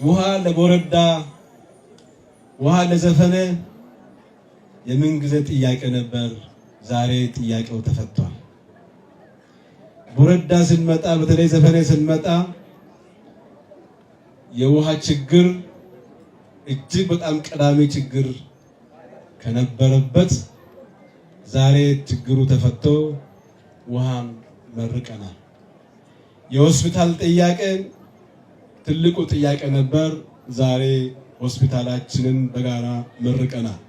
ውሃ ለቦረዳ፣ ውሃ ለዘፈነ የምን ጊዜ ጥያቄ ነበር። ዛሬ ጥያቄው ተፈቷል። ቦረዳ ስንመጣ፣ በተለይ ዘፈነ ስንመጣ የውሃ ችግር እጅግ በጣም ቀዳሚ ችግር ከነበረበት ዛሬ ችግሩ ተፈቶ ውሃም መርቀናል። የሆስፒታል ጥያቄ ትልቁ ጥያቄ ነበር። ዛሬ ሆስፒታላችንን በጋራ መርቀናል።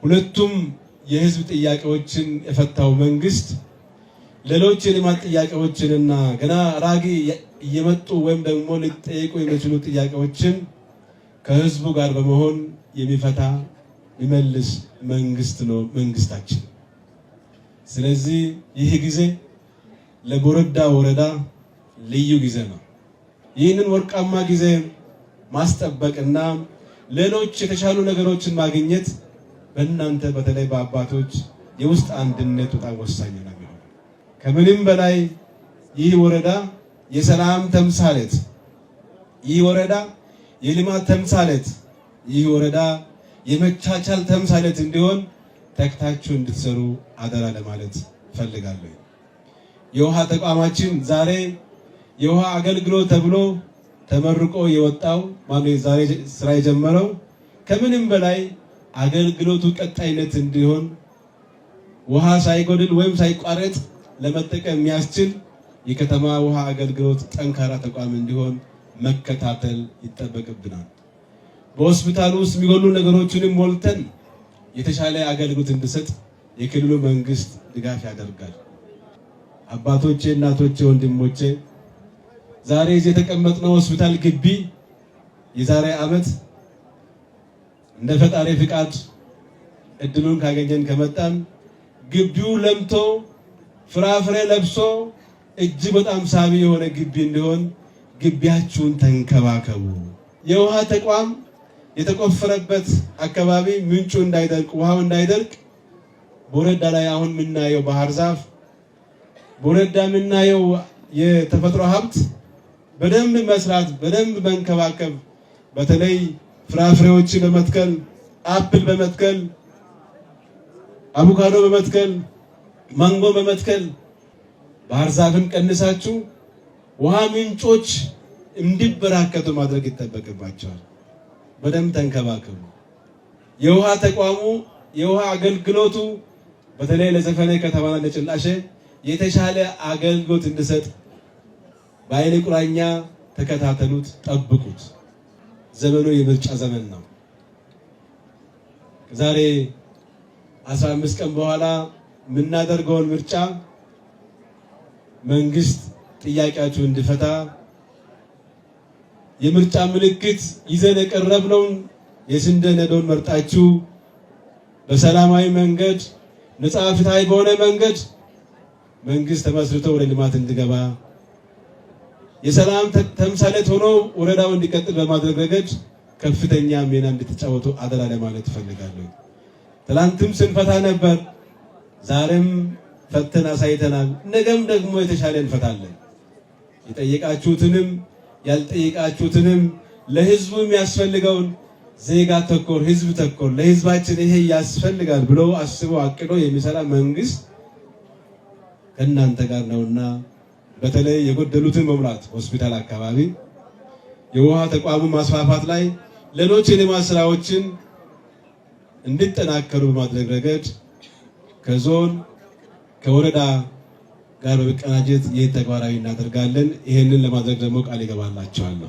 ሁለቱም የህዝብ ጥያቄዎችን የፈታው መንግስት ሌሎች የልማት ጥያቄዎችንና ገና ራጊ እየመጡ ወይም ደግሞ ሊጠየቁ የሚችሉ ጥያቄዎችን ከህዝቡ ጋር በመሆን የሚፈታ፣ የሚመልስ መንግስት ነው መንግስታችን። ስለዚህ ይህ ጊዜ ለቦረዳ ወረዳ ልዩ ጊዜ ነው። ይህንን ወርቃማ ጊዜ ማስጠበቅና ሌሎች የተሻሉ ነገሮችን ማግኘት በእናንተ፣ በተለይ በአባቶች የውስጥ አንድነት በጣም ወሳኝ ነው የሚሆነው። ከምንም በላይ ይህ ወረዳ የሰላም ተምሳሌት፣ ይህ ወረዳ የልማት ተምሳሌት፣ ይህ ወረዳ የመቻቻል ተምሳሌት እንዲሆን ተግታችሁ እንድትሰሩ አደራ ለማለት እፈልጋለሁ። የውሃ ተቋማችን ዛሬ የውሃ አገልግሎት ተብሎ ተመርቆ የወጣው፣ ማለት ዛሬ ስራ የጀመረው፣ ከምንም በላይ አገልግሎቱ ቀጣይነት እንዲሆን፣ ውሃ ሳይጎድል ወይም ሳይቋረጥ ለመጠቀም የሚያስችል የከተማ ውሃ አገልግሎት ጠንካራ ተቋም እንዲሆን መከታተል ይጠበቅብናል። በሆስፒታሉ ውስጥ የሚጎሉ ነገሮችንም ሞልተን የተሻለ አገልግሎት እንዲሰጥ የክልሉ መንግስት ድጋፍ ያደርጋል። አባቶቼ፣ እናቶቼ፣ ወንድሞቼ፣ ዛሬ እዚህ የተቀመጥነው ሆስፒታል ግቢ የዛሬ ዓመት እንደ ፈጣሪ ፍቃድ እድሉን ካገኘን ከመጣን ግቢው ለምቶ፣ ፍራፍሬ ለብሶ፣ እጅግ በጣም ሳቢ የሆነ ግቢ እንዲሆን ግቢያችሁን ተንከባከቡ። የውሃ ተቋም የተቆፈረበት አካባቢ ምንጩ እንዳይደርቅ፣ ውሃው እንዳይደርቅ፣ ቦረዳ ላይ አሁን የምናየው ባህር ዛፍ፣ ቦረዳ የምናየው የተፈጥሮ ሀብት በደንብ መስራት፣ በደንብ መንከባከብ፣ በተለይ ፍራፍሬዎችን በመትከል፣ apple በመትከል፣ አቮካዶ በመትከል፣ ማንጎ በመትከል፣ ባህር ዛፍን ቀንሳችሁ ውሃ ምንጮች እንዲበራከቱ ማድረግ ይጠበቅባቸዋል። በደንብ ተንከባከቡ። የውሃ ተቋሙ፣ የውሃ አገልግሎቱ በተለይ ለዘፈነ ከተማና ለጭላሼ የተሻለ አገልግሎት እንዲሰጥ በአይነ ቁራኛ ተከታተሉት፣ ጠብቁት። ዘመኑ የምርጫ ዘመን ነው። ከዛሬ 15 ቀን በኋላ የምናደርገውን ምርጫ መንግስት ጥያቄያችሁ እንዲፈታ የምርጫ ምልክት ይዘን የቀረብነውን የስንዴ ነዶን መርጣችሁ በሰላማዊ መንገድ፣ ነፃ ፍትሃዊ በሆነ መንገድ መንግስት ተመስርቶ ወደ ልማት እንዲገባ፣ የሰላም ተምሳሌት ሆኖ ወረዳው እንዲቀጥል በማድረግ ረገድ ከፍተኛ ሚና እንድትጫወቱ አደራ ለማለት እፈልጋለሁ። ትላንትም ስንፈታ ነበር፣ ዛሬም ፈተን አሳይተናል። ነገም ደግሞ የተሻለ እንፈታለን። የጠየቃችሁትንም ያልጠየቃችሁትንም ለህዝቡ የሚያስፈልገውን ዜጋ ተኮር፣ ህዝብ ተኮር፣ ለህዝባችን ይሄ ያስፈልጋል ብሎ አስቦ አቅዶ የሚሰራ መንግስት ከእናንተ ጋር ነውና በተለይ የጎደሉትን መሙላት፣ ሆስፒታል አካባቢ የውሃ ተቋሙ ማስፋፋት ላይ፣ ሌሎች የልማት ስራዎችን እንዲጠናከሩ በማድረግ ረገድ ከዞን፣ ከወረዳ ጋር በመቀናጀት ይህን ተግባራዊ እናደርጋለን። ይህንን ለማድረግ ደግሞ ቃል ይገባላቸዋለሁ።